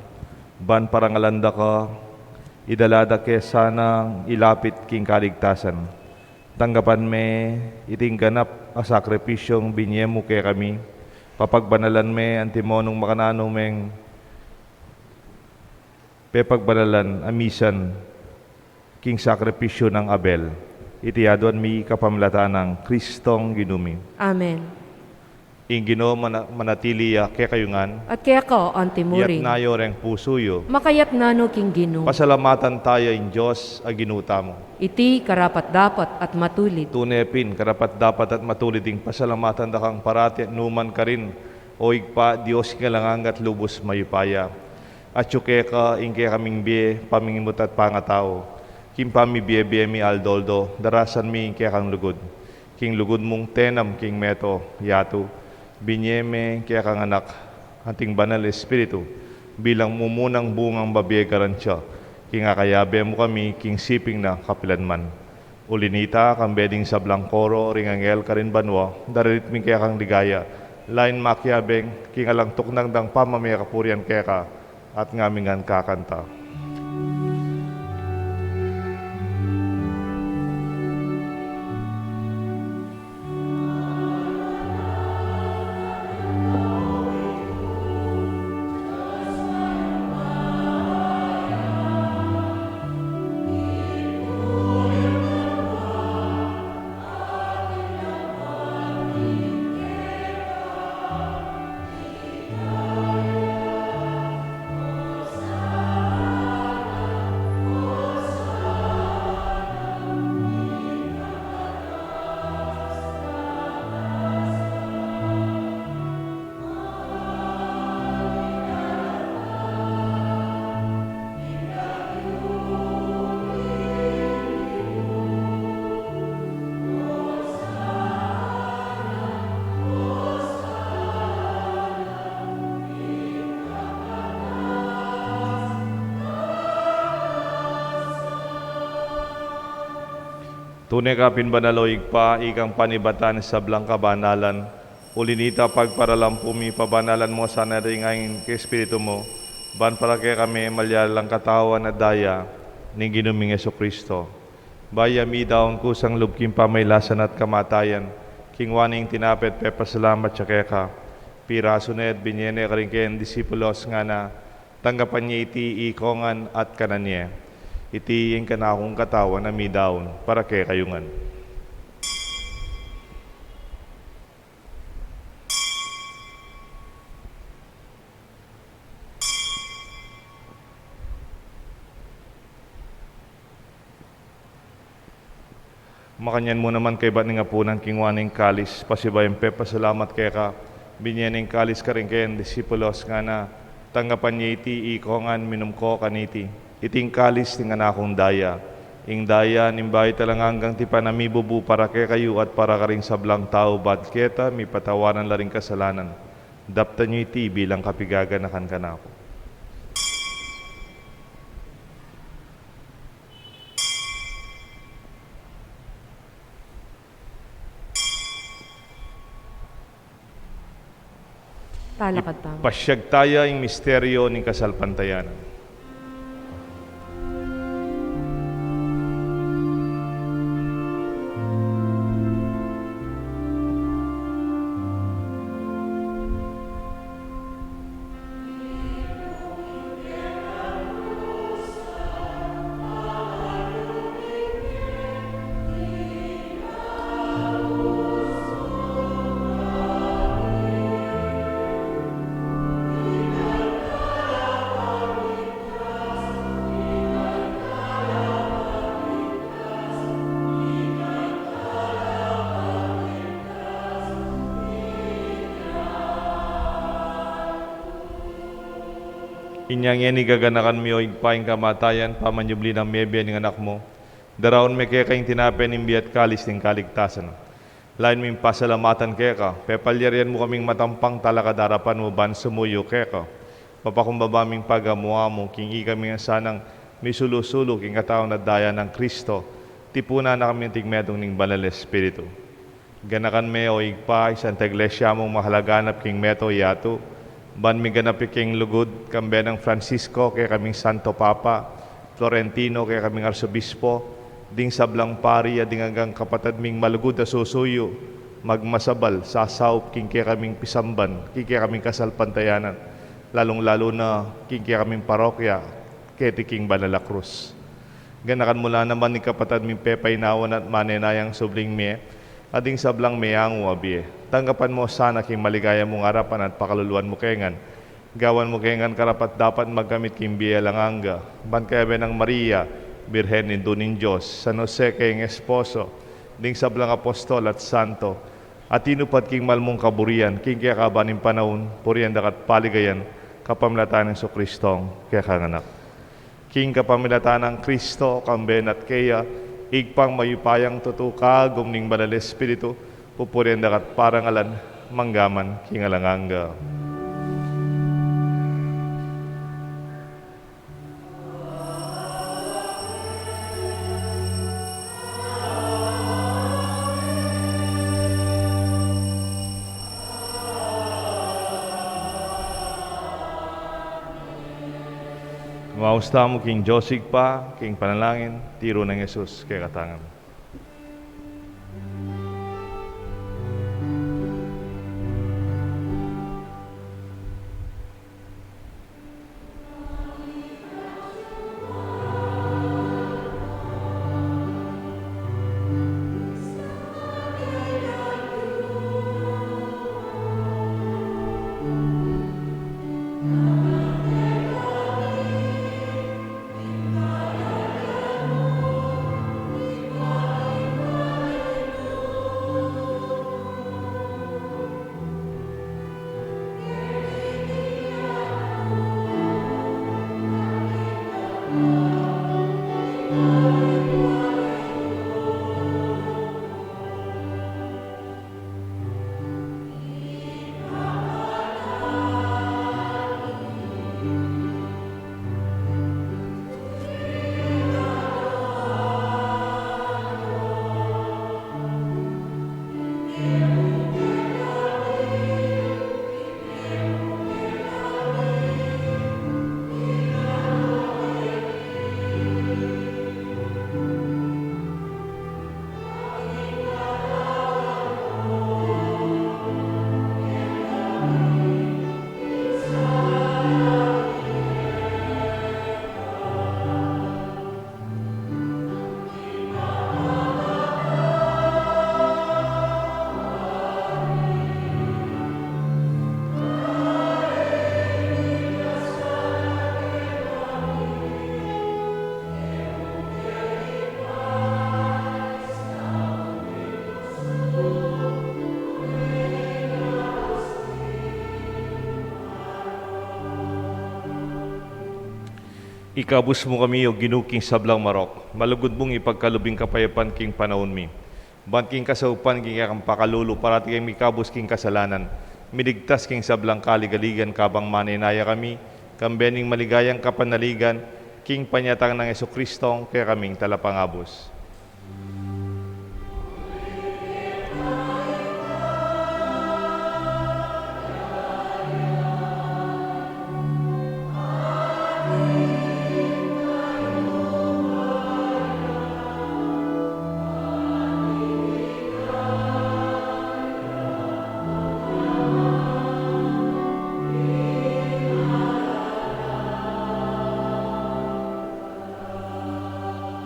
ban parangalan da ka, idala da ke sanang ilapit king kaligtasan. Tanggapan me iting ganap a sakripisyung binie mu kekami, papagbanalan me antimong makananu meng pepagbanalan a misan king sakripisyu nang Abel. Iti aduan mi kapamilatan nang Kristong Ginu mi. Amen. Ing Ginu mana-, manatili ya kekayu ngan. At keka antimurin. Iyatas yu reng pusu yu. Makayatna no king Ginu. Pasalamatan taya ing Dios a Ginu tamu. Iti karapat-dapat at matulid. Tune pin, karapat-dapat at matulid ing pasalamatan da kang parati at nukarin man, O Ibpa, Dios king alang angga at lubus mayupaya. Atyu keka ing kekaming bie, pamingimut at pangatau, king pamibie-bie mi aldo-aldo, darasan mi ing kekang lugud. King lugud mung tenam king meto, yatu, binie me ing kekang Anak, anting Banal Espiritu, bilang mumunang bungang mabie garansya, king akayabe mu kami, king siping na kapilan man. Uli nita, kambe ding sablang koro ring anghel karin banua, daralit mi ing kekang ligaya, lain makiabe king alang tuknang dang pamamie kapurian keka, at ngaming ngan kakanta. Tune ka pin banal, o Ibpa, ikang panibatan ning sablang kabanalan. Uli na nita, pagparalampu mi, pabanalan mu sana ring ain king Espiritu mu, ban para kekami malyari lang katawan at daya ning Ginu ming Jesucristo. Bayu ya midaun kusang lub king pamailasan at kamatayan, kinua ne ing tinape at pepasalamat ya keka, pirasu ne at binye ne karing kayang disipulos, ngana: Tanggapan ye iti ikongan at kanan ye. Iti ing kanakung katawan a midaun para kekayu ngan. Makanyan mu naman, kaybat ning apunan, kinua ne ing kalis, pasibayu yang pepasalamat keka, binye ne ing kalis karing kayang disipulos, ngana: Tanggapan ye iti ikongan, minum ko kaniti. Iti ing kalis ning kanakung daya, ing daya ning bayu at alang anggang tipan a mibubu para kekayu at para karing sablang tau, ban keta mipatawaran la ring kasalanan. Daptan yu iti bilang kapigaganakan kanaku. Talakad tamu. Pasiag taya ing misteryu ning kasalpantayanan. Inya ngeni gaganakan mi, o Ibpa, ing kamatayan, pamanyubli nang mebie ning Anak mu, daraun mi keka ing tinape ning bie at kalis ning kaligtasan. Layun ming pasalamatan keka, pepalyarian mu kaming matampang talakad king arapan mu ban sumuyu keka. Mapakumbaba ming pagamu-amu king ikami ngan sanang misulu-sulu king katawan at daya nang Kristo, tipunan na kami anting metung ning Banal a Espiritu. Ganakan me, o Ibpa, ing Santa Iglesia mung makalaganap king meto yatu, ban miganap ya king lugud, kambe nang Francisco, kekaming Santo Papa, Florentino, kekaming Arsobispo, ding sablang pari, at ding anggang kapatad ming malugud a susuyu, magmasabal, sasaup king kekaming pisamban, king kekaming kasalpantayanan, lalung-lalu na king kekaming parokya, keti king Banal a Krus. Ganakan mu la naman ing kapatad ming pepainawan at manenayang subling mie, at ding sablang meangu a bie. Tanggapan mu sana king maligaya mung arapan at pakaluluan mu ke ngan. Gawan mu ke ngan karapat-dapat magkamit king bie alang angga, ban kayabe nang Maria, Birhen Indu ning Dios, San Jose kayang esposo, ding sablang apostol at santo, a tinupad king mal mung kaburian, king kekaban ning panaun, purian da ka at paligayan, kapamilatan nang Jesucristong kekang Anak. King kapamilatan nang Kristo, kambe na at keya, Ibpang mayupayang tutu, kagum ning Banal a Espiritu, pupurian da ka at parangalan, mangga man king alang angga. Maus tamu king Dios Ibpa, king panalangin, tiru nang Jesus kekatamu. Ikabus mu kami, O Ginu, king sablang marok. Malugud mung ipagkalub ing kapayapan king panaun mi. Ban king kasaupan king kekang pakalulu, parati kaming mikabus king kasalanan, miligtas king sablang kaligaligan, kabang manenaya kami, kambe ning maligayang kapanaligan, king panyatang nang Jesucristo, kekaming Talapangabus.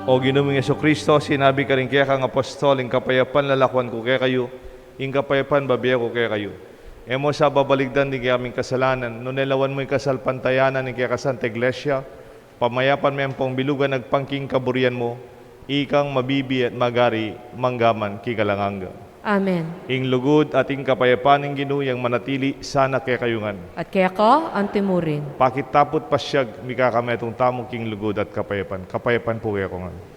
O Ginu ming Jesucristo, sinabi karing kekang apostol, ing kapayapan lalakuan ku kekayu, ing kapayapan bibie ku kekayu. E mu sa babaligdan ding kekaming kasalanan, nune lawan mu ing kasalpantayanan ning kekang Santa Iglesia, pamayapan me ampong bilugan agpang king kaburian mu, ikang mabibie at magari mangga man king alang angga. Amen. Ing lugud at ing kapayapan ning Ginu yang manatili sana kekayu ngan. At keka antimurin. Pakit taput pasiag, mikakametung tamu king lugud at kapayapan. Kapayapan pu kekongan.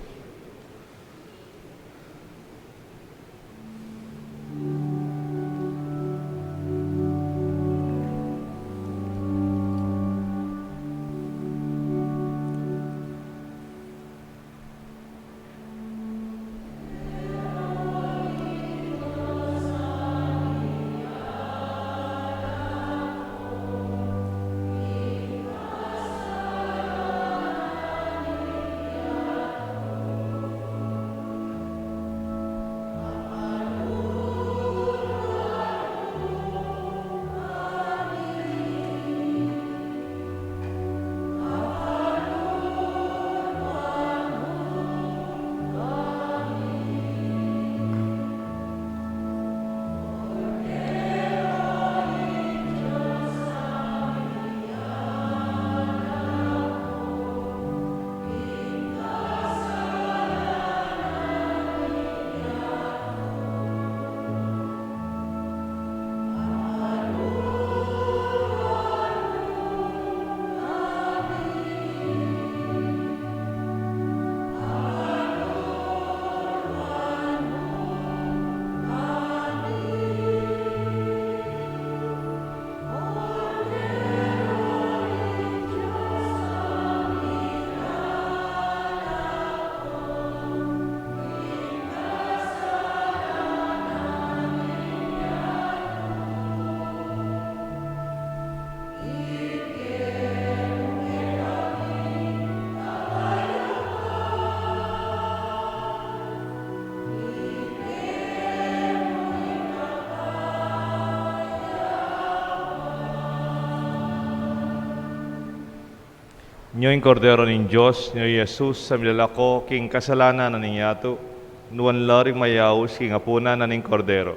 Nyo ing Kordero ning Dios, nyo i Jesus, a milalako king kasalanan na ning yatu. Nuan la ring mayaus king apunan na ning Kordero.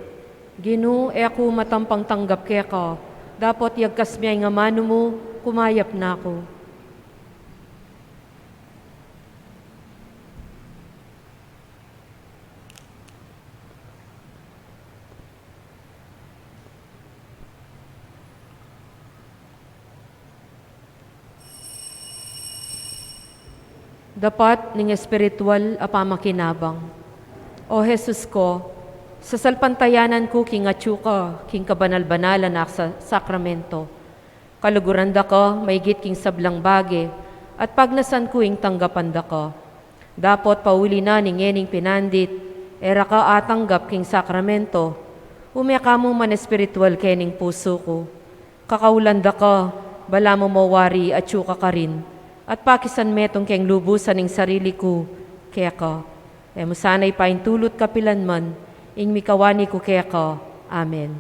Ginu, e ku matampang tanggap keka, dapot yagkas me ing amanu mu, kumayap na ku. Dapat ning espiritual a pamakinabang. O Jesus ko, sasalpantayanan ku king atyu ka king kabanal-banalan a sa-, sakramento. Kaluguran da ka maigit king sablang bage, at pagnasan ku ing tanggapan da ka. Dapot pauli na ning ngening pinandit, e ra ka atanggap king sakramento, ume ka mu man espiritual kening pusu ku. Kakaulan da ka, balamu mawari atyu ka karin, at pakisan metung keng lubusan ing sarili ku keka. E mu sana ipaintulut kapilanman ing mikawani ku keka. Amen.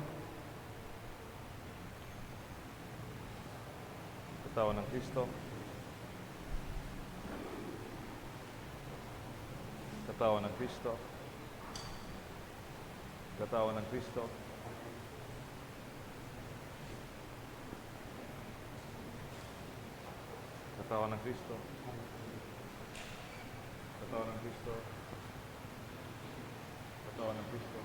Katawan ng Kristo. Katawan ng Kristo. Katawan ng Kristo. Katawan ng Kristo. Katawan ng Kristo. Katawan ng Kristo.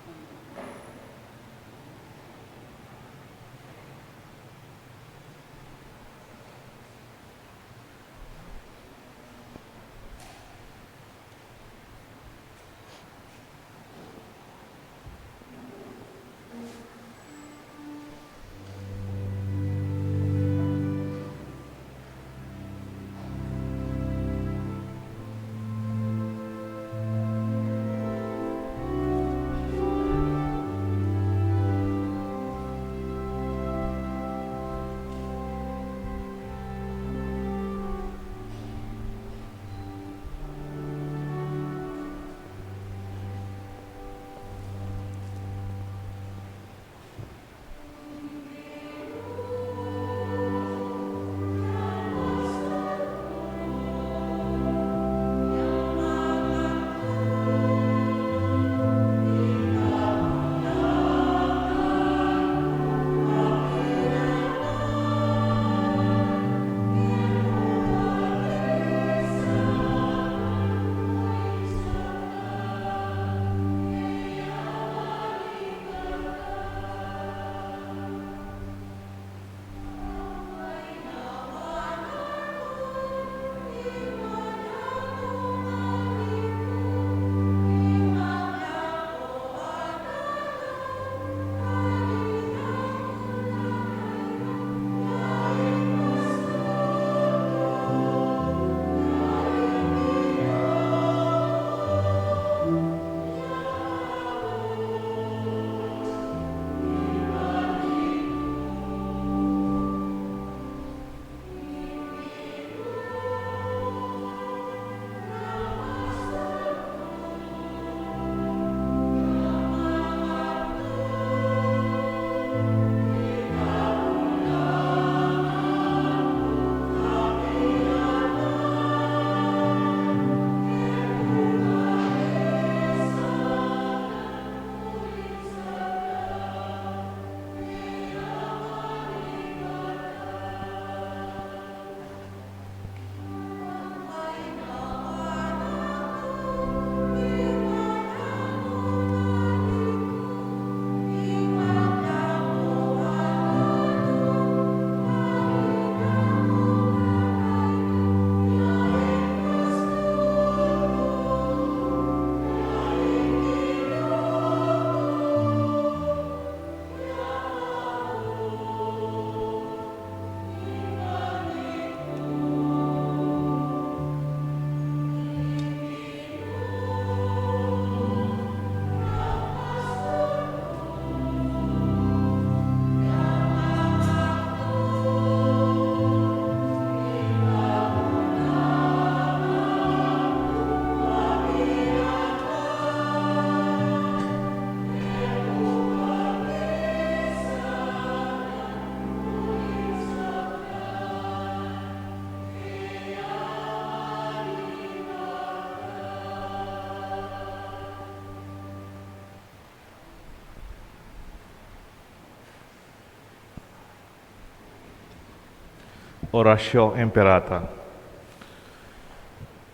Oratio Imperata.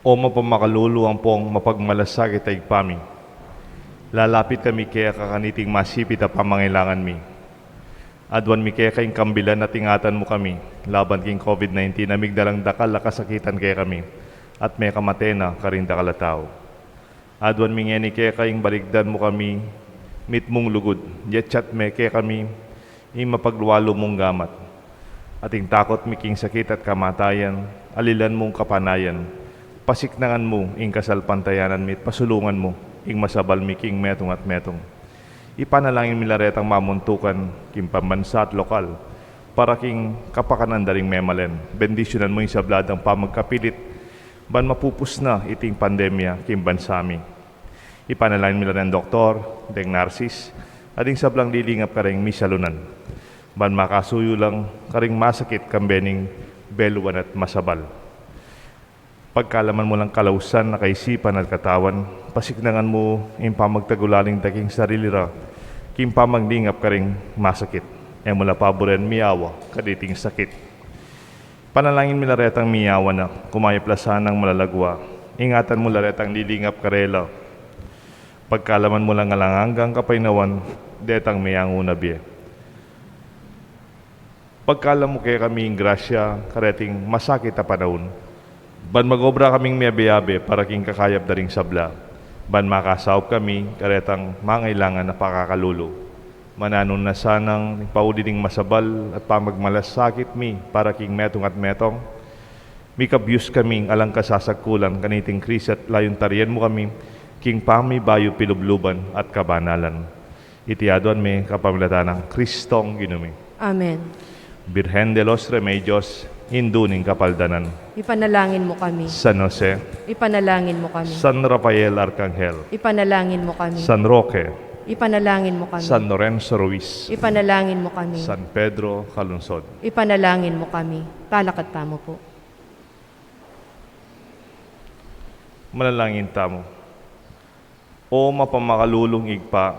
O mapamakalulu ampong mapagmalasakit a Ibpa mi, lalapit kami keka kaniting masipit a pamangailangan mi. Aduan mi keka ing kambilan at ingatan mu kami laban king COVID nineteen a migdalang dakal a kasakitan kekami at mekamate na karing dakal a tau. Aduan mi ngeni keka ing balikdan mu kami mitmung lugud, yatyat me kekami ing mapaglualu mung gamat. At ing takot mi king sakit at kamatayan, alilan mung kapanayan, pasiknangan mu ing kasalpantayanan mi at pasulungan mu ing masabal mi king metung at metung. Ipanalangin mi la retang mamuntukan king pambansa at lokal para king kapakanan da ring memalen. Bendisyunan mu ing sabla dang pamagkapilit ban mapupus na iting pandemya king bansa mi. Ipanalangin mi la reng doktor, deng narsis, at ding sablang lilingap kareng misalunan ban makasuyu lang karing masakit kambe ning beluan at masabal. Pagkalaman mu lang kalausan a kaisipan at katawan, pasiknangan mu ing pamagtagulaling da king sarili ra king pamaglingap karing masakit. E mu la paburen miyawa kaniting sakit. Panalangin mi la retang miyawa na, kumayap la sanang malalagwa. Ingatan mu la retang lilingap karela. Pagkalaman mu lang alang anggang kapaynawan detang meyangu na bie. Pagkalam mu kekami ing grasya kareting masakit a panaun, ban magobra kaming miyabe-yabe para king kakayap da ring sabla, ban makasaup kami karetang mangailangan a pakakalulu. Mananu na sanang pauli ning masabal at pamagmalasakit mi para king metung at metung, mikabyus kaming alang kasasagkulan kaniting krisis at layun tarian mu kami king pamibayu, pilubluban at kabanalan. Iti aduan mi kapamilatan nang Kristong Ginu mi. Amen. Virgen de los Remedios, Indu ning Kapaldanan. Ipanalangin mu kami. San Jose. Ipanalangin mu kami. San Rafael Arkanghel. Ipanalangin mu kami. San Roque. Ipanalangin mu kami. San Lorenzo Ruiz. Ipanalangin mu kami. San Pedro Calungsod. Ipanalangin mu kami. Talakad tamu pu. Manalangin tamu. O mapamakalulung Ibpa,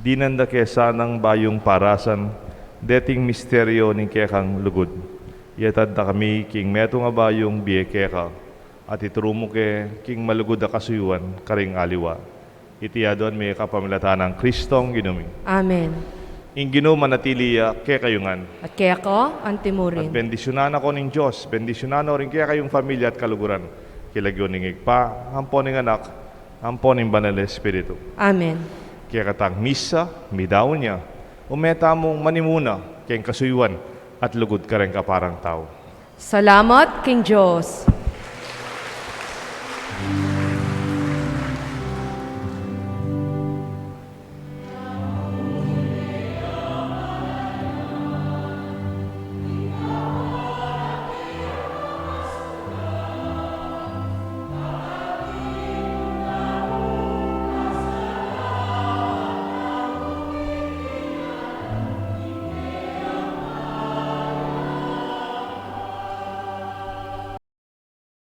dinan da ke sanang bayung parasan deting misteryo ning kekang lugud. Yatad da kami king metung a bayung bie keka, at ituru mu ke king malugud a kasuyuan karing aliwa. Iti aduan mi kapamilatan nang Kristong Ginu mi. Amen. Ing Ginu manatili ya kekayu ngan. At keka anti mu rin. At bendisyunan na ko ning Dios, bendisyunan no ring kekayung familia at kaluguran, king lagyu ning Ibpa, ampo ning Anak, ampo ning Banal a Espiritu. Amen. Kekatang misa, midaun ya, ume tamung manimuna keng kasuyuan at lugud kareng kaparang tau. Salamat king Dios.